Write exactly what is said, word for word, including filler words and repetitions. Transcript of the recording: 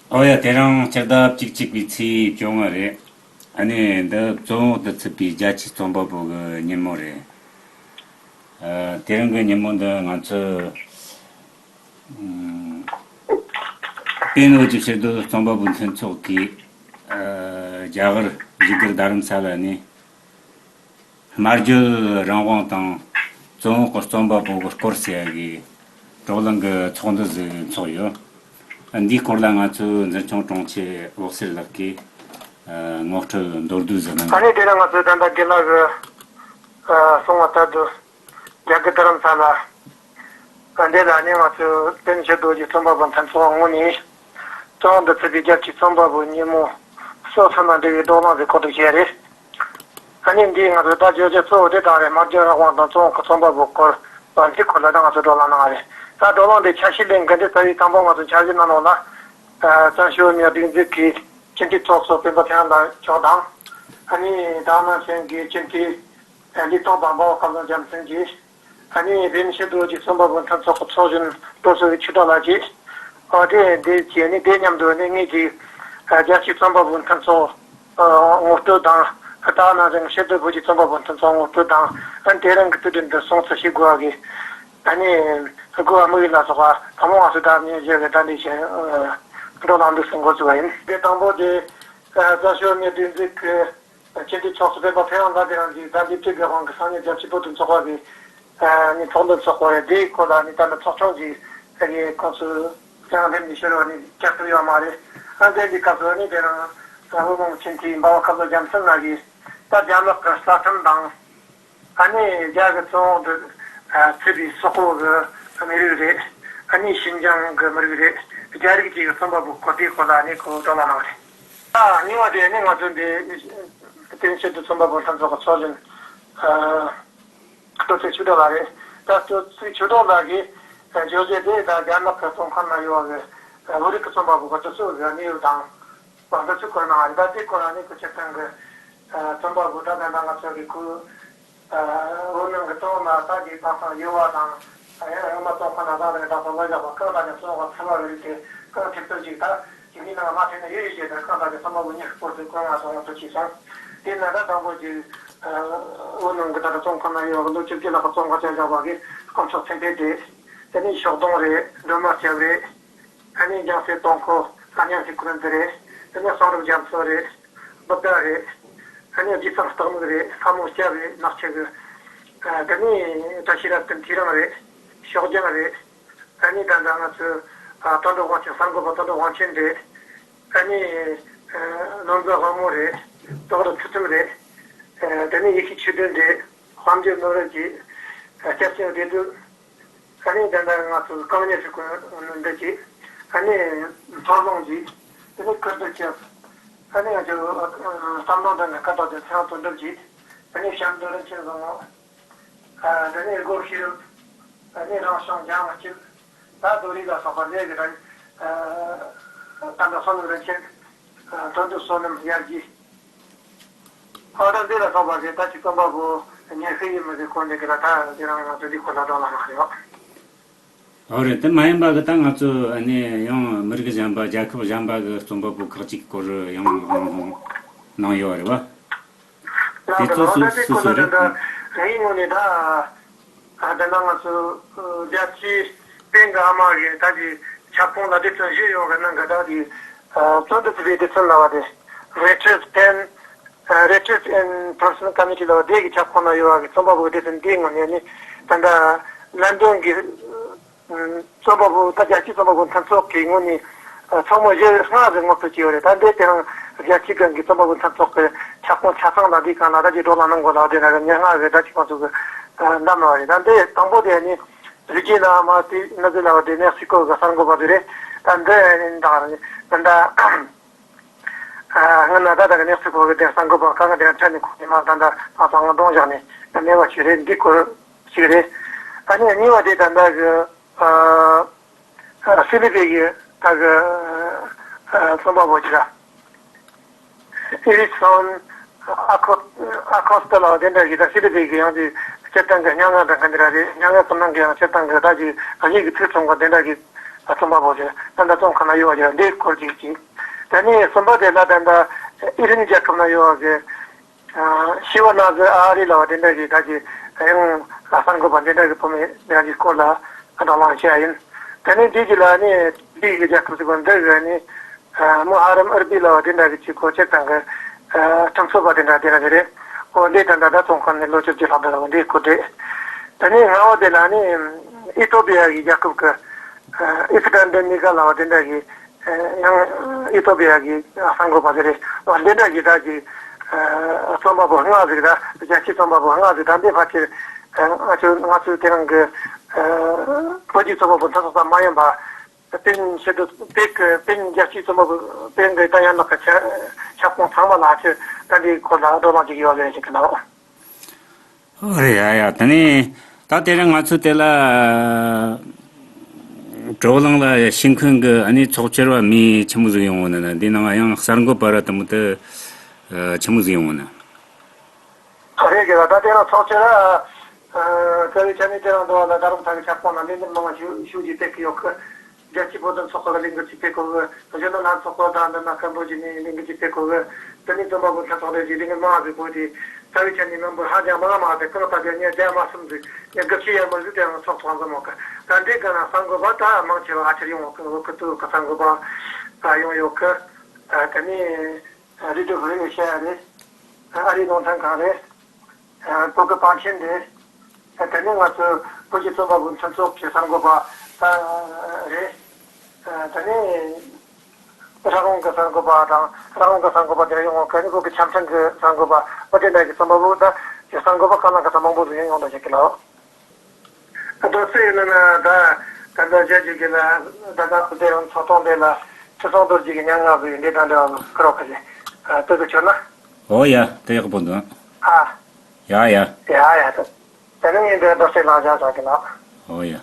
ཨོ་ཡ། དེ་རིང་སྤྱི་ཟླ་བཅུ་གཅིག་པའི་ཚེས་བཅོ་ལྔ་རེད། ཨ་ནི་འདི་བཙོན་འོག་ཏུ་ཚུད་པའི་རྒྱལ་སྤྱིའི་རྩོམ་པ་པོ་གི་ཉིན་མོ་རེད། ཨ། དེ་རིང་གི་ཉིན་མོ་འདི་ང་ཚོས་ཨ་པེན་བོད་ཀྱི་ཕྱིར་སྡོད་རྩོམ་པ་པོ་མཐུན་ཚོགས་ཀྱིས། ཨ། རྒྱ་གར་བཞུགས་སྒར་རྡ་རམ་ས་ལ་ནས། སྨྲ་བརྗོད་རང་དབང་དང་བཙོན་འོག་གི་རྩོམ་པ་པོ་གི་སྐོར་ཟེར་ཡ་གི་བགྲོ་གླེང་གི་ཚོགས་འདུ་ཟིག་འཚོགས་ཡོད། འདིའི་སྐོར་ལ་ང་ཚོའི་འཛིན་སྐྱོང་དྲུང་ཆེ་འོད་ཟེར་ལགས་ཀྱིས་ཨ་ངོ་སྤྲོད་མདོར་བསྡུས་ཟིག་གནང་། ཨ་ནི་དེ་རིང་ང་ཚོའི་ད་ལྟ་རྒན་ལགས་ཀྱིས་ཨ་གསུངས་པ་ལྟར་དུ། རྒྱ་གར་རྡ་རམ་ས་ལ། འདི་ལ་ནི་ང་ཚོའི་པེན་ཕྱིར་སྡོད་ཀྱི་རྩོམ་པ་པོ་མཐུན་ཚོགས་ངོས་ནས། བཙོན་འོག་ཏུ་ཚུད་པའི་རྒྱལ་སྤྱིའི་རྩོམ་པ་པོའི་ཉིན་མོ་སོ་སོ་ནང་འབྲེལ་བའི་བགྲོ་གླེང་ཞིག་གོ་སྒྲིག་བྱས་རེད། ཨ་ནི་འདིའི་ང་ཚོའི་ད་བརྗོད་གཞི་གཙོ་བོ་དེ་དག་རེད། སྨྲ་བརྗོད་རང་དབང་དང་བཙོན་འོག་གི་རྩོམ་པ་པོའི་སྐོར་བ་འདིའི་སྐོར་ལ་ད་ང་ཚོས་བགྲོ་གླེང་གནང་བ་རེད། ད་བགྲོ་གླེང་འདི་ཆ་ཤས་ལེན་གི་འདི་རྩ་བའི་དང་པོ་ང་ཚོ་འཆར་གཞི་ནང་ལོགས་ལ། ཨ་བཙན་བྱོལ་བོད་མིའི་སྒྲིག་འཛུགས་ཀྱི་སྤྱི་འཐུས་ཚོགས་གཙོ་སྤེན་པ་ཚེ་དབང་ལགས་མཆོག་དང་། ཨ་ནི་ད་ནང་བཞིན་གྱི་སྤྱི་འཐུས་ལས་ཐོག་པ་འབའ་བ་སྐལ་བཟང་རྒྱལ་མཚན་གྱིས། ཨ་ནི་པེན་ཕྱིར་སྡོད་ཀྱི་རྩོམ་པ་པོ་མཐུན་ཚོགས་ཀྱི་ཚོགས་གཞོན་རྡོ་སོལ་གྱི་ཆོས་གྲགས་ལགས་ཀྱིས། ཨ་དེ་དེ་བྱས་ནས་དེ་མཉམ་དུ་ནི་ངེད་ཀྱི་ཨ་རྒྱལ་སྤྱིའི་རྩོམ་པ་པོ་མཐུན་ཚོགས་ཨ་ངོ་སྤྲོད་དང་། ཨ་ད་ནང་བཞིན་ཕྱིར་སྡོད་བོད་ཀྱི་རྩོམ་པ་པོ་མཐུན་ཚོགས་ངོ་སྤྲོད་དང་། ཨ་དེ་རིང་གི་དུས་དྲན་དུ་སྲུང་བརྩི་ཞུ་དགོས་པ་གི་ཨ་ནི་དགོས་པ་དམིགས་ཡུལ་ལ་སོགས་པ་ཚང་མ་ང་ཚོས་ད་ནི་བཞག་གི་ད་འདི་བཞིན་ཨ་བགྲོ་གླེང་འདུག་སེ་འགོ་བཙུགས་པ་ཡིན། དེ་དང་པོ་དེ་ཨ་བཙན་བྱོལ་བོད་མིའི་སྒྲིག་འཛུགས་ཀྱི་སྤྱི་འཐུས་ཚོགས་གཙོ་སྤེན་པ་ཚེ་དབང་ལགས་དེ་རང་གིས་ད་འདི་དུས་དགེ་དབང་གི་སང་ཉིན་རྒྱལ་སྤྱིའི་བོད་དོན་ཚོགས་པ་གི་ཨ་ནི་ཚོགས་འདུ་འཚོགས་པ་རེད། དེའི་སྐོར་ལ་ནི་ད་ལྟ་ཚོགས་ཆུང་གིས་ཨ་ནི་ཁོང་ཚོས་ཀྱང་སླེབས་ནས་ཤོད་རོགས་ནི་བསྐྱར་ཐུབ་ཡོད་མ་རེད། ཨ་འདི་འདི་སྐབས་སུ་ནི་དེ་རིང་ཨ་བོད་མི་མང་སྤྱི་འཐུས་འབའ་བ་སྐལ་བཟང་རྒྱལ་མཚན་ལགས་ཀྱིས་ད་རྒྱ་ནག་གི་རྩ་ཁྲིམས་དང་། ཨ་ནི་རྒྱ་གི་བཙོན་འོག་ཏུ་ཨ་ཚུད་པའི་སོག་པོ་གི་མི་རིགས་རེད། ཨ་ནི་ཤིན་ཅང་གི་མི་རིགས་རེད། རྒྱ་རིགས་ཀྱི་རྩོམ་པ་པོ་སྐོར་དེའི་སྐོར་ལ་ནི་ཁོ་བགྲོ་གླེང་གནང་བ་རེད། ཨ་གཉིས་པ་དེ་ནི་ང་ཚོ་འདི་དེང་ཕྱིར་དུ་རྩོམ་པ་པོ་མཐུན་ཚོགས་ཀྱི་ཚོགས་གཞོན་ཨ་སྟོབས་ཚེ་ཆོས་གྲགས་ལགས་རེད། ད་སྟོབས་ཚེ་ཆོས་གྲགས་ལགས་ཀྱིས་བརྗོད་གཞི་དེ་ད་རྒྱ་ནག་གི་བཙོན་ཁང་ན་ཡོད་པའི་བོད་རིགས་ཀྱི་རྩོམ་པ་པོ་གི་དུས་ཚོད་ཀྱི་གནས་བབ་དང་། བར་འདི་ཚོའི་སྐོར་གནང་བ་རེད། ད་དེའི་སྐོར་ལ་ནི་ཁོ་སྤྱིར་བཏང་གི་ཨ་རྩོམ་པ་པོ་ད་ད་ལྟ་ང་ཚོ་གི་ཁོ་ཨ་བོད་ནང་གི་བཙོན་ནང་ད་ཀྱི་དེང་སང་ཡོད་པ་དང་། ཨ་ཡང་ཡང་མ་བཙོན་ཁང་ནང་ད་ལྟ་གི་ད་ལྟ་ལ་བཞག་པ་གང་ལྟར་ཀྱང་བཙོན་འོག་ཚུད་པ་རེད་དེ་གང་ཐེབས་ཚོད་ཅིག་ད་ཅིག་མི་ནང་མ་ཐེབས་ན་ཡོད་ཡོད་ཅེས་དང་། གང་ལྟར་ཀྱང་རྩོམ་པ་པོ་ཉིད་སྐོར་དུ་སྐོར་ང་ཚོ་ཡང་ཐུགས་ཆེ་སོང་། དེ་ན་ད་དང་པོ་ཅིག་ཨ་བོད་ནང་གི་ད་ལྟ་བཙོན་ཁང་ནང་ཡོད་པ་ལོ་བཅུ་བརྒྱད་ལྷག་གི་བཙོན་ཁང་བཅད་བཞག་པ་གི་དཀོན་མཆོག་མཚན་ཕུད་དེ། དེ་ནས་ཤོག་སྡོང་རེད། སྒྲོལ་མ་སྐྱབས་རེད། ཨ་ནི་འཇང་སྲས་དོང་ཁོ། ཨ་ནི་འཇང་སྲས་ཀུན་བདེ་རེད། ཨ་ནི་གསུང་རབ་རྒྱ་མཚོ་རེད། བུདྡྷ་རེད། ཨ་ནི་རྗེ་བཙུན་སྟག་མོ་རེད། ལྷ་མོ་སྐྱབས་རེད། ནག་ཆུ་གི། ཨ་དེ་ནས་བཀྲ་ཤིས་རབ་བརྟན་དེ་རང་རེད། ཤོག་རྒྱང་རེད། ཨ་ནི་ད་ལྟ་ང་ཚོའི་ཨ་དོན་གྲུབ་དབང་ཆེན། གསར་འགོད་པ་དོན་གྲུབ་དབང་ཆེན་རེད། ཨ་ནི་ཨ་ནོར་འཛིན་དབང་མོ་རེད། རྡོ་རུ་ཚུལ་ཁྲིམས་རེད། ཨ་དེ་ནས་ཡེ་ཤེས་ཆོས་ལྡན་རེད། དཔལ་འབྱོར་ནོར་བུ་རྒྱས། ཨ་སྐྱབས་ཆེན་བདེ་སྒྲོལ། ཨ་ནི་དེ་འདྲ་ང་ཚོ་རྐང་གཉིས་སུ་ཀུན་འདི་གྱིས། ཨ་ནི་མཐོ་སློང་གྱིས། དེ་ནས་ཁུར་དུ་ཁྱབ། ཨ་ནི་ང་ཚོ་བསམ་བློ་འདི་ནི་ཀ་དོག་ཅན་ཚེ་དབང་དོན་གྲུབ་ཀྱིས། ཨ་ནི་བྱམས་མགོན་རིན་ཆེན་བཟང་མོ། ཨ་དེ་ནས་སྒོ་ཤེས་རབ། ཨ་ནི་རང་བྱུང་འཇམ་དབྱངས་སྐྱིད། ད་རྡོ་རིང་ལ་སོགས་པ་ལས་ཀྱི་རང་ད་ལྟ་བསོད་ནམས་རིན་ཆེན། དོན་གྲུབ་བསོད་ནམས་དབྱར་སྐྱིད། ཨ་ད་འདི་ལ་སོགས་པ་རེད། ད་ཅིག་རྩོམ་པ་པོ་ཉེར་ཤུ་ཡིན་མི་རེད། ཁོང་འདི་གི་ལ་ད་དེ་རང་ང་ཚོ་འདི་ཁོ་ལ་འགྲོ་ལ་མ་རེད་བ། ཨོ་རེད། དེ་མ་ཡིན་པ་གི་ད་ང་ཚོ་ཨ་ནི་ཡང་མི་རིགས་གཞན་པ་རྒྱལ་ཁབ་གཞན་པ་གི་རྩོམ་པ་པོ་ཁག་ཅིག་སྐོར་ཡང་གནང་ཡོད་རེད་བ། དེ་ཚོ་སུ་སུ་སུ་རེད། ངའི་ངོས་ནས་ད། ད་ལྟ་ང་ཚོ་རྒྱལ་སྤྱིའི་པེན་གྱི་ཨ་མ་གི་ད་ཅིག་ཁྱབ་ཁོངས་ལ་སྡེ་ཚན་བཞི་ཡོད་པའི་ནང་གི་ད་ཅིག་བཙོན་དུ་ཚུད་པའི་སྡེ་ཚན་ལབ་པ་དེ། Writers and Writers and Persons Committee ལབ་པ་དེ་གི་ཁྱབ་ཁོངས་ན་ཡོད་པ་གི་རྩོམ་པ་པོ་སྡེ་ཚན་འདིའི་ངོས་ནས་ནི་ད་ལྟ་ལན་ཌན་གི་རྩོམ་པ་པོ། ད་རྒྱལ་སྤྱིའི་རྩོམ་པ་པོ་མཐུན་ཚོགས་ཀྱི་ངོས་ནས་ཚོགས་མི་བཞི་ལྔ་ཟིག་ངོ་སྤྲོད་བྱས་ཡོད་རེད། ད་འདི་དེ་རིང་རྒྱལ་སྤྱིའི་སྒང་གི་རྩོམ་པ་པོ་མཐུན་ཚོགས་ཀྱི་ཁྱབ་ཁོངས་ཆ་ཚང་ལ་འདི་གང་ལ་ད་ཅིག་བགྲོ་གླེང་གནང་དགོས་ལ་དེ་ན་ཉེར་ལྔ་གི་ད་ཅིག་ཁོང་ཚོ་གི་འདམ་ལ་རེད། ད་འདི་དང་པོ་དེ་ནི་རི་ཀི་ན་མ་ཏི་ན་ཟི་ལ་བ་དེ་མེག་སི་ཀོ་གི་གསར་འགོད་པ་དེ་རེད། ད་འདི་ནི་ད་རེད། ད་ད་སྔོན་ན་ད་ད་གི་མེག་སི་ཀོ་གི་དེ་གསར་འགོད་པ་གང་གི་དེ་འཕྲད་ནས་ཁོང་ནི་མ་ད་ད་ད་ཚང་མ་གདོང་བཞག་ནས་གནས་པ་ཞིག་རེད། འདི་སྐོར་ཞིག་རེད། ཨ་ནི་གཉིས་པ་དེ་ད་ད་གི་ཨ་ཨ་ཧྥི་ལི་པི་གི་ད་གི་ཨ་རྩོམ་པ་པོ་ཅིག་ཨེ་རི་སོན་ཨ་ཁོ་ཨ་ཁོ་སྟ་ལ་དེ་འདྲ་གི་ད་ཧྥི་ལི་པི་གི་ཡང་དེ་སྤྱིར་བཏང་གི་སྙན་ངག་དང་ག་འདི་ར་རེད། སྙན་ངག་ཁོ་ནང་གི་ཡང་སྤྱིར་བཏང་གི་ད་ཅིག་གཞས་ཀྱི་ཚིག་རྩོམ་པ་དེ་འདྲ་གི་ རྩོམ་པ་པོ་ཞིག་ད་ལྟ་རྩོམ་ཁང་ན་ཡོད་པ་ཞིག་འདིའི་སྐོར་ཅིག་ཅིག་དེ་ནས་གསུམ་པ་དེ་ལ་ད་ལྟ་ཨི་རན་རྒྱལ་ཁབ་ན་ཡོད་པ་ཞིག་ཤི་བ་ན་ཟི་ཨ་རི་ལ་བ་དེ་འདྲ་གི་ད་ཅི་ཡང་གསར་འགོད་པ་འདི་འདྲ་གི་བུ་མོ་འདི་འདྲ་གི་སྐོར་ལ་བགྲོ་གླེང་བྱས་ཡིན། དེ་ནས་འདི་གི་ལ་ནི་འདི་གི་རྒྱལ་ཁབ་ཅིག་པ་འདི་གི་ནི་མུ་ཧ་རམ་ཨར་བི་ལ་བ་དེ་འདྲ་གི་ཅིག་གོ་ཆེ་ཚང་གི་ཁྲིམས་རྩོད་པ་དེ་འདྲ་དེ་འདྲ་དེ་རེད། འོ་འདི་ད་ལྟ་ད་ཚོང་ཁང་ནས་ལོ་བཅུ་བཅུ་ལྷག་འདི་ལ་བ་འདི་གོ་འདྲེ། དེ་ནས་ལྔ་བ་དེ་ལ་ནི་ཨི་ཐོ་པི་ཡ་གི་རྒྱལ་ཁབ་གི་ཨི་སི་ཏན་དེ་ནི་ག་ལ་བ་དེ་འདྲ་གི་ཡང་ཨི་ཐོ་པི་ཡ་གི་གསར་འགོད་པ་དེ་རེད། འོ་འདི་འདྲ་གི་ད་གི་རྩོམ་པ་པོ་ལྔ་ཟིག་ད་རྒྱལ་སྤྱིའི་རྩོམ་པ་པོ་ལྔ་ཟིག་ད་འདི་ཕལ་ཆེར་ང་ཚོ་ང་ཚོའི་དེ་རིང་གི་བོད་ཀྱི་རྩོམ་པ་པོ་མཐུན་ཚོགས་ཙམ་མ་ཡིན་པ་པིན་ཞི་བདེ་པེ་གི་པིན་རྒྱལ་སྤྱིའི་རྩོམ་པ་པོ་པིན་གི་ད་ཡང་ལག་གི་ཁྱབ་ཁོངས་ཚང་མ་ལ་ཕལ་ཆེར་ད་འདི་སྐོར་ལ་བགྲོ་གླེང་ཅིག་ཡོད་རེད་ཟེར་གི་ལགས། ཨོ་རེད་ཡ་ཡ། ད་ནི་ད་དེ་རིང་ང་ཚོ་དེ་ལ་བགྲོ་གླེང་ལ་ཞུགས་མཁན་གྱི་ཨ་ནི་ཚོགས་བཅར་བ་མི་ཆི་མོ་ཟིག་ཡོང་བ་ན་ན། འདི་ནང་ཡང་གསར་འགོད་པ་ར་དེ་མོ་དེ་ཆི་མོ་ཟིག་ཡོང་བ་ན། ཨ་རེད་གི་ད་དེ་རིང་ཚོགས་བཅར་རྩ་བའི་ཆ་ནས་དེ་རིང་འདུག་ལ་ད་རུང་ད་གི་ཁྱབ་ཁོངས་ལ་ལས་འགུལ་མང་བ་ཞུ་ཞུ་རྒྱུ་དེ་གི་ཡོད་གི་རྒྱལ་སྤྱིའི་བོད་དོན་ཚོགས་པ་གི་ལས་འགུལ་ཅིག་སྤེལ་དགོས་གི། གཞོན་ནུ་ལྷན་ཚོགས་པ་དང་འདི་ན་སྐད་འབོད་བྱས་ནས་ལས་འགུལ་ཅིག་སྤེལ་དགོས་གི། དེ་ནས་རྩོམ་པ་པོ་མཐུན་ཚོགས་ལས་ཀྱི་ལས་འགུལ་མང་བ་ཟིག་སྤེལ་ཏེ་རྩ་བའི་ཆ་ནས་མི་འབོར་ཧ་ཅང་མང་མང་ཟིག་གང་ལྟར་ཀྱང་ཉིས་བརྒྱ་མ་ཟིན་ཟིག་ཉིས་དགུ་བཅུ་ཡར་མར་ཟིག་དེ་ཡང་ཚོགས་ཚོགས་འཛོམས་འོང་གི། ད་འདི་ག་ན་གསར་འགོད་པ་ད་མང་ཆེ་བ་ཨ་ཆེར་ཡོང་འོང་གི། བོད་ཀྱི་ཏུ་གི་གསར་འགོད་པ་ད་ཡོང་ཡོད་གི། དེ་ནས་རེ་ཌི་ཡོ་ཧྥི་རི་ཨེ་ཤ་ཡ་རེད། ཨ་རིའི་རླུང་འཕྲིན་ཁང་རེད། བོད་ཀྱི་པང་ཆེན་རེད། དེ་ནས་ང་ཚོའི་བོད་ཀྱི་རྩོམ་པ་པོ་མཐུན་ཚོགས་ཀྱི་གསར་འགོད་པ་རེད། དེ་ནས་རང་དབང་གི་གསར་འགོད་པ་དང་རང་དབང་གི་གསར་འགོད་པ་དེ་ཡོང་བ་ག་ནས་བོད་ཀྱི་ཆ་འཕྲིན་གྱི་གསར་འགོད་པ་བོད་དེ་འདྲ་གི་རྩོམ་པ་པོ་དང་གི་གསར་འགོད་པ་གང་ལ་ག་ཚོད་མང་པོ་ཟིག་ཡོང་ཡོང་འདྲ་བྱེད་ཀྱི་ལགས། རྡོ་རྩེ་ཡིན་ན་ན་ད་ད་ལྟ་བཞག་རྒྱུ་གི་ལ་ད་ལྟ་དེ་རང་ཚོགས་ཐོག་འདི་ལ་ཁྲི་སྲོང་རྡོ་རྗེ་གི་མྱ་ངན་གི་འདི་དང་འདྲ་བ་ཁུར་རོགས་གི་ལྟོས་གི་ཆོག་ན། ཨོ་ཡ། དེ་ཡག་པོ་འདུག་ཨ། ཡ་ཡ། ཡ་ཡ། ད་ད་ནི་ངས་འདི་རྡོ་རྩེ་ལ་བཞག་བཞག་གི་ལགས། ཨོ་ཡ།